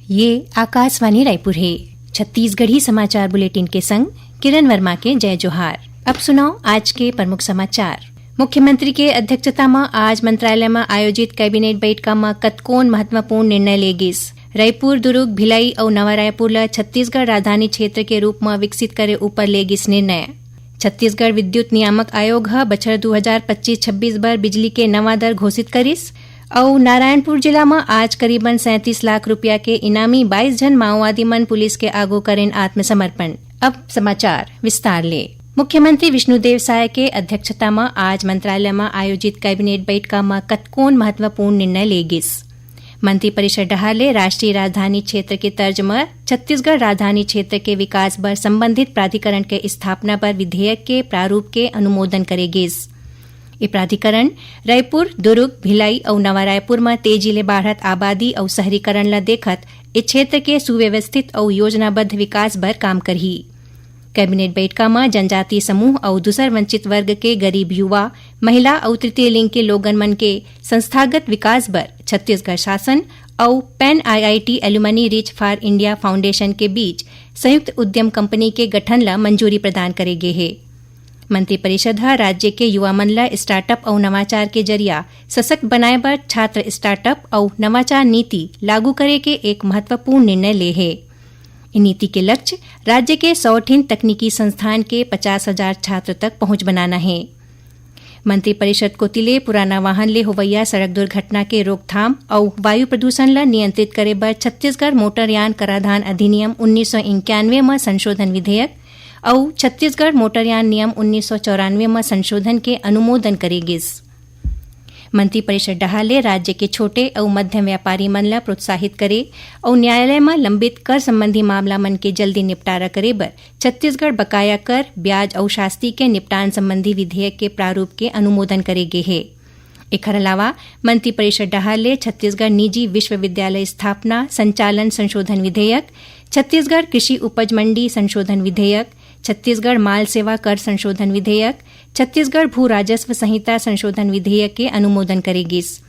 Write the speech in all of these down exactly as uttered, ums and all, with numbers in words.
ये आकाशवाणी रायपुर हे। छत्तीसगढ़ी समाचार बुलेटिन के संग किरण वर्मा के जय जोहार। अब सुनव आज के प्रमुख समाचार। मुख्यमंत्री के अध्यक्षता म आज मंत्रालय म आयोजित कैबिनेट बइठका म कतकोन महत्वपूर्ण निर्णय ले गिस। रईपुर, दुरूग, भिलाई अउ नवा रायपुर ल छत्तीसगढ़ राजधानी क्षेत्र के रूप म विकसित करे उपर ले गिस निर्णय। छत्तीसगढ़ विद्युत नियामक आयोग ह बछर दू हजार पच्चीस छब्बीस बर बिजली के नवा दर घोषित करिस। अउ नारायणपुर जिला म आज करीबन सैंतीस लाख रुपया के इनामी बाईस झन माओवादी मन पुलिस के आगू करेन आत्मसमर्पण। अब समाचार विस्तार ले। मुख्यमंत्री विष्णुदेव साय के अध्यक्षता म आज मंत्रालय म आयोजित कैबिनेट बइठका म कतकोन महत्वपूर्ण निर्णय ले गिस। मंत्रिपरिषद डहार ले राष्ट्रीय राजधानी क्षेत्र के तर्ज म छत्तीसगढ़ राजधानी क्षेत्र के विकास बर संबंधित प्राधिकरण के स्थापना बर विधेयक के प्रारूप के अनुमोदन करे गिस। ए प्राधिकरण रईपुर, दुरूग, भिलाई अउ नवा रायपुर म तेजी ले बाढ़त आबादी अउ शहरीकरण ल देखत ए क्षेत्र के सुव्यवस्थित अउ योजनाबद्ध विकास बर काम करही। कैबिनेट बइठका म जनजातीय समूह अउ दूसर वंचित वर्ग के गरीब युवा, महिला अउ तृतीय लिंग के लोगन मन के संस्थागत विकास बर छत्तीसगढ़ शासन अउ pan IIT alumni reach for India foundation के बीच संयुक्त उद्यम कंपनी के गठन ल मंजूरी प्रदान करे गे हे। मंत्रिपरिषद ह राज्य के युवा मन ल स्टार्टअप अउ नवाचार के जरिया सशक्त बनाए बर छात्र स्टार्टअप अउ नवाचार नीति लागू करे के एक महत्वपूर्ण निर्णय ले हे। ए नीति के लक्ष्य राज्य के सौ ठिन तकनीकी संस्थान के पचास हजार छात्र तक पहुंच बनाना हे। मंत्रिपरिषद कोति ले पुराना वाहन ले होवइया सड़क दुर्घटना के रोकथाम अउ वायु प्रदूषण ल नियंत्रित करे बर छत्तीसगढ़ मोटरयान कराधान अधिनियम उन्नीस सौ इक्यानवे म संशोधन विधेयक अउ छत्तीसगढ़ मोटरयान नियम उन्नीस सौ चौरानवे म संशोधन के अनुमोदन करे गिस। मंत्रिपरिषद डहार ले राज्य के छोटे अउ मध्यम व्यापारी मन ल प्रोत्साहित करे अउ न्यायालय म लंबित कर संबंधी मामला मन के जल्दी निपटारा करे बर छत्तीसगढ़ बकाया कर, ब्याज अउ शास्ति के निपटान संबंधी विधेयक के प्रारूप के अनुमोदन करे गे हे। एखर अलावा मंत्रिपरिषद डहार ले छत्तीसगढ़ निजी विश्वविद्यालय स्थापना संचालन संशोधन विधेयक, छत्तीसगढ़ कृषि उपज मंडी संशोधन विधेयक, छत्तीसगढ़ माल सेवा कर संशोधन विधेयक, छत्तीसगढ़ भू राजस्व संहिता संशोधन विधेयक के अनुमोदन करे गिस।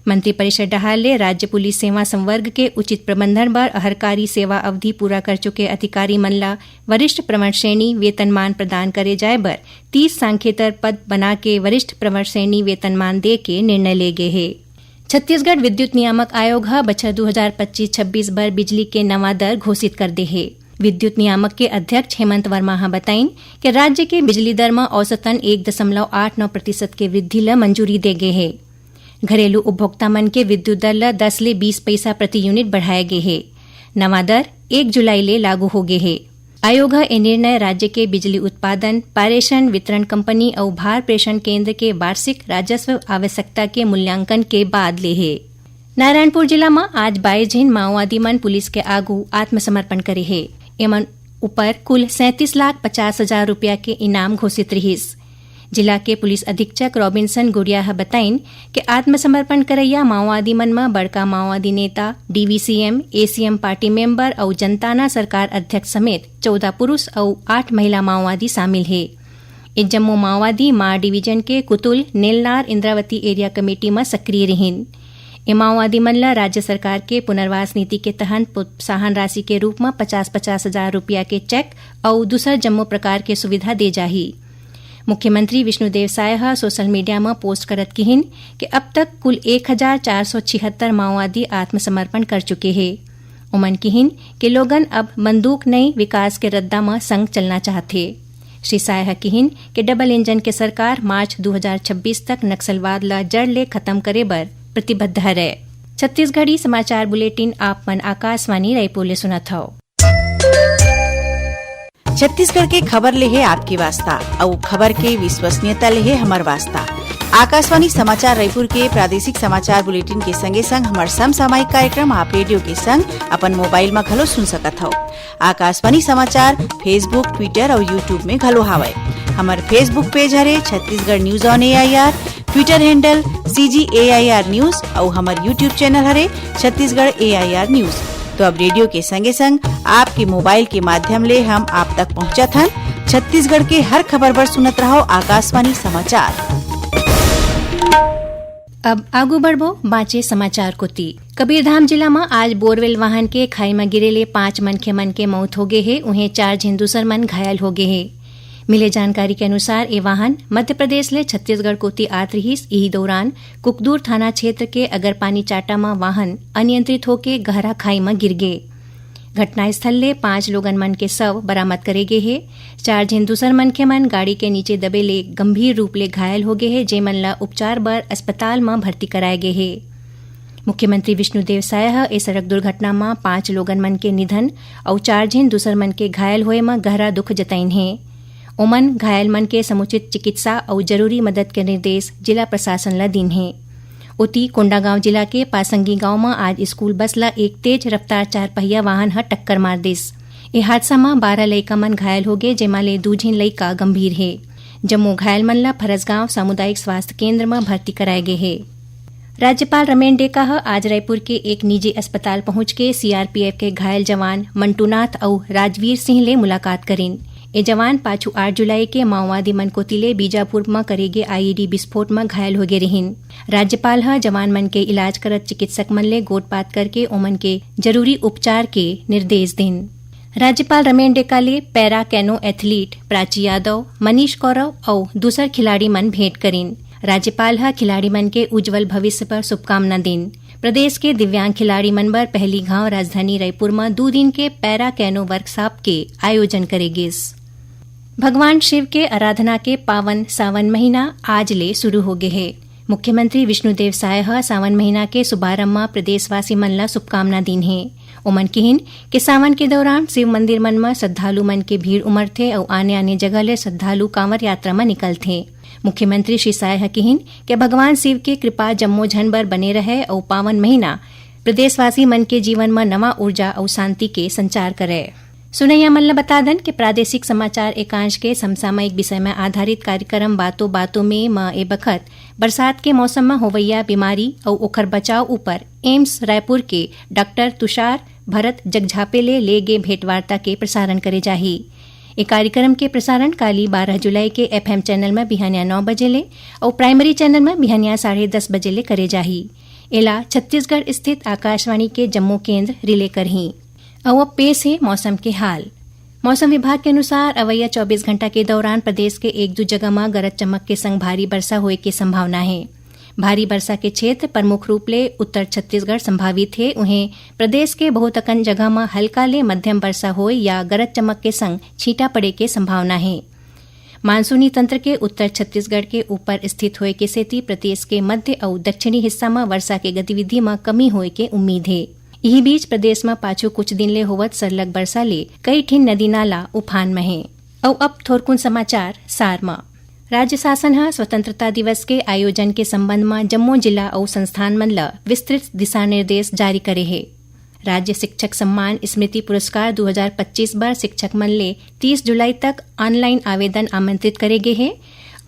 मंत्रिपरिषद डहार ले राज्य पुलिस सेवा संवर्ग के उचित प्रबंधन बर अहरकारी सेवा अवधि पूरा कर चुके अधिकारी मन ल वरिष्ठ प्रवंश श्रेणी वेतनमान प्रदान करे जाय बर तीस सांख्येतर पद बना के वरिष्ठ प्रवंश श्रेणी वेतनमान दे के निर्णय ले गे हे। छत्तीसगढ़ विद्युत नियामक आयोग ह बछर दू हजार पच्चीस छब्बीस बर बिजली के नवा दर घोषित कर दे हे। विद्युत नियामक के अध्यक्ष हेमंत वर्मा ह बताइन कि राज्य के बिजली दर म औसतन एक दशमलव आठ नौ प्रतिशत के वृद्धि ल मंजूरी दे गे हे। घरेलू उपभोक्ता मन के विद्युत दर ल दस ले बीस पइसा प्रति यूनिट बढ़ाए गे हे। नवा दर एक जुलाई ले लागू हो गे हे। आयोग ह ए निर्णय राज्य के बिजली उत्पादन, पारेषण, वितरण कंपनी अउ भार प्रेषण केंद्र के वार्षिक राजस्व आवश्यकता के मूल्यांकन के बाद ले हे। नारायणपुर जिला म आज बाईस झिन माओवादी मन पुलिस के आगू आत्मसमर्पण करे हे। एमन ऊपर कुल सैंतीस लाख पचास हजार रुपया के इनाम घोषित रिहिस। जिला के पुलिस अधीक्षक रॉबिन्सन गुड़िया ह बताइन कि आत्मसमर्पण करइया माओवादी मन म बड़का माओवादी नेता, डीवीसीएम, एसीएम पार्टी मेंबर अउ जनताना सरकार अध्यक्ष समेत चौदह पुरुष अउ आठ महिला माओवादी शामिल हे। ए जम्मो माओवादी मार डिवीजन के कुतुल, नेलनार, इंद्रावती एरिया कमेटी म सक्रिय रिहिन। ए माओवादी मन ल राज्य सरकार के पुनर्वास नीति के तहत प्रोत्साहन राशि के रूप म पचास पचास हजार रुपया के चेक अउ दूसर जम्मो प्रकार के सुविधा दे जाही। मुख्यमंत्री विष्णुदेव साय ह सोशल मीडिया म पोस्ट करत किहिन कि अब तक कुल एक हजार चार सौ छिहत्तर माओवादी आत्मसमर्पण कर चुके हे। ओमन किहिन कि लोगन अब बंदूक नइ, विकास के रद्दा म संग चलना चाहथे। श्री साय ह किहिन कि डबल इंजन के सरकार मार्च दू हजार छब्बीस तक नक्सलवाद ल जड़ ले खत्म करे बर प्रतिबद्ध हरय। छत्तीसगढ़ी समाचार बुलेटिन आप मन आकाशवाणी रायपुर ले सुनत हव। छत्तीसगढ़ के खबर ले हे आपके वास्ता, अउ खबर के विश्वसनीयता ले हे हमर वास्ता। आकाशवाणी समाचार रायपुर के प्रादेशिक समाचार बुलेटिन के संगे संग हमर समसामयिक कार्यक्रम आप रेडियो के संग अपन मोबाइल म घलो सुन सकत हव। आकाशवाणी समाचार Facebook, Twitter अउ YouTube में घलो हावय। हमर Facebook पेज हरे Chhattisgarh news on AIR, Twitter handle CG AIR news अउ हमर YouTube चैनल हरे छत्तीसगढ़ एआईआर न्यूज। तो अब रेडियो के संगे संग आपके मोबाइल के माध्यम ले हम आप तक पहुंचत हन। छत्तीसगढ़ के हर खबर बर सुनत रहव आकाशवाणी समाचार। अब आगू बढ़बो बांचे समाचार कोति। कबीरधाम जिला म आज बोरवेल वाहन के खाई म गिरे ले पांच मनखे मन के मौत हो गे हे, उहें चार झिन दूसर मन घायल हो गे हे। मिले जानकारी के अनुसार, ए वाहन मध्य प्रदेश ले छत्तीसगढ़ कोति आत रिहिस। इही दौरान कुकदूर थाना क्षेत्र के अगरपानी चाटा म वाहन अनियंत्रित होके गहरा खाई म गिर गे। घटनास्थल ले पांच लोगन मन के शव बरामद करे गे हे। चार झिन दूसर मनखे मन गाड़ी के नीचे दबे ले गंभीर रूप ले घायल हो गे हे, जेमन ल उपचार बर अस्पताल म भर्ती कराए गे हे। मुख्यमंत्री विष्णुदेव साय ह ए सड़क दुर्घटना म पांच लोगन मन के निधन अउ चार झिन दूसर मन के घायल होए म गहरा दुख जताइन हे। ओमन घायल मन के समुचित चिकित्सा अउ जरूरी मदद के निर्देश जिला प्रशासन ल दीन हे। ओती, कोंडागांव जिला के पासंगी गांव म आज स्कूल बस ल एक तेज रफ्तार चारपहिया वाहन ह टक्कर मार दिस। ए हादसा म बारह लइका मन घायल हो गे, जेमा ले दू झिन लइका गंभीर हे। जम्मो घायल मन ल फरसगांव सामुदायिक स्वास्थ्य केंद्र म भर्ती कराए गे हे। राज्यपाल रमेन डेका ह आज रायपुर के एक निजी अस्पताल पहुंच के सीआरपीएफ के घायल जवान मंटूनाथ अउ राजवीर सिंह ले मुलाकात करिन। ए जवान पाछू आठ जुलाई के माओवादी मन कोति ले बीजापुर म करे गे आईईडी विस्फोट म घायल हो गे रिहिन। राज्यपाल ह जवान मन के इलाज करत चिकित्सक मन ले गोठ बात करके ओमन के जरूरी उपचार के निर्देश दिन। राज्यपाल रमेन डेका ले पैरा कैनो एथलीट प्राची यादव, मनीष कौरव अउ दूसर खिलाड़ी मन भेंट करिन। राज्यपाल ह खिलाड़ी मन के उज्जवल भविष्य बर शुभकामना दिन। प्रदेश के दिव्यांग खिलाड़ी मन बर पहली घांव राजधानी रायपुर म दू दिन के पैरा कैनो वर्कशॉप के आयोजन करे गिस। भगवान शिव के आराधना के पावन सावन महीना आज ले शुरू हो गे हे। मुख्यमंत्री विष्णुदेव साय ह सावन महीना के शुभारंभ म प्रदेशवासी मन ल शुभकामना दीन हे। ओमन किहिन के सावन के दौरान शिव मंदिर मन म श्रद्धालु मन के भीड़ उमड़थे अउ आने-आने जगह ले श्रद्धालु कांवर यात्रा म निकलथे। मुख्यमंत्री श्री साय ह किहिन के भगवान शिव के कृपा जम्मो झन बर बने रहय अउ पावन महीना प्रदेशवासी मन के जीवन म नवा ऊर्जा अउ शांति के संचार करय। सुनैया मन ल बता दन के प्रादेशिक समाचार एकांश के समसामयिक विषय म आधारित कार्यक्रम बातों बातों में म ए बखत बरसात के मौसम म होवइया बीमारी अउ ओखर बचाव ऊपर एम्स रायपुर के डॉक्टर तुषार भरत जगझापे ले ले गे भेंटवार्ता के प्रसारण करे जाही। ए कार्यक्रम के प्रसारण काली बारह जुलाई के एफएम चैनल म बिहानिया नौ बजे ले अउ प्राइमरी चैनल म बिहानिया साढ़े दस बजे ले करे जाही। एला छत्तीसगढ़ स्थित आकाशवाणी के जम्मो केंद्र रिले करही। अउ अब पेश हे मौसम के हाल। मौसम विभाग के अनुसार अवइया चौबीस घंटा के दौरान प्रदेश के एक दू जगह म गरज चमक के संग भारी बरसा होए के संभावना हे। भारी बरसा के क्षेत्र प्रमुख रूप ले उत्तर छत्तीसगढ़ संभावित हे, उहें प्रदेश के बहुत अकन जगह म हल्का ले मध्यम बरसा होए या गरज चमक के संग छींटा पड़े के संभावना हे। मानसूनी तंत्र के उत्तर छत्तीसगढ़ के ऊपर स्थित होए के सेती प्रदेश के मध्य अउ दक्षिणी हिस्सा म वर्षा के गतिविधि म कमी होए के उम्मीद हे। इही बीच प्रदेश म पाछू कुछ दिन ले होवत सरलग बरसा ले कई ठिन नदी नाला उफान म हे। अउ अब थोरकुन समाचार सार म। राज्य शासन ह स्वतंत्रता दिवस के आयोजन के संबंध म जम्मो जिला अउ संस्थान मन ल विस्तृत दिशा निर्देश जारी करे हे। राज्य शिक्षक सम्मान स्मृति पुरस्कार दू हजार पच्चीस बर शिक्षक मन ले तीस जुलाई तक ऑनलाइन आवेदन आमंत्रित करे गे हे।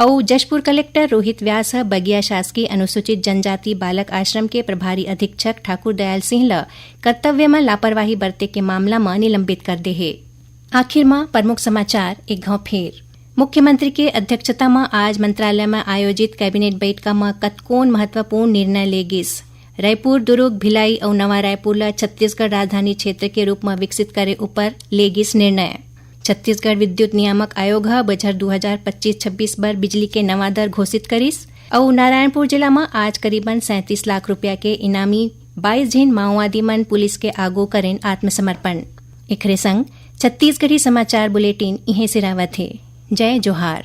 अउ जशपुर कलेक्टर रोहित व्यास ह बगिया शासकीय अनुसूचित जनजाति बालक आश्रम के प्रभारी अधीक्षक ठाकुर दयाल सिंह ल कर्तव्य म लापरवाही बरते के मामला म निलंबित कर दे हे। आखिर म प्रमुख समाचार एक घाव फेर। मुख्यमंत्री के अध्यक्षता म आज मंत्रालय म आयोजित कैबिनेट बैठका म कतकोन महत्वपूर्ण निर्णय ले गिस। रायपुर, दुर्ग, भिलाई अउ नवा रायपुर ल छत्तीसगढ़ राजधानी क्षेत्र के रूप म विकसित करे उपर ले गिस निर्णय। छत्तीसगढ़ विद्युत नियामक आयोग ह बछर दू हजार पच्चीस छब्बीस बर बिजली के नवा दर घोषित करिस। अउ नारायणपुर जिला म आज करीबन सैंतीस लाख रुपया के इनामी बाईस झिन माओवादी मन पुलिस के आगू करेन आत्मसमर्पण। एखरे संग छत्तीसगढ़ी समाचार बुलेटिन इहें सिरावत हे। जय जोहार।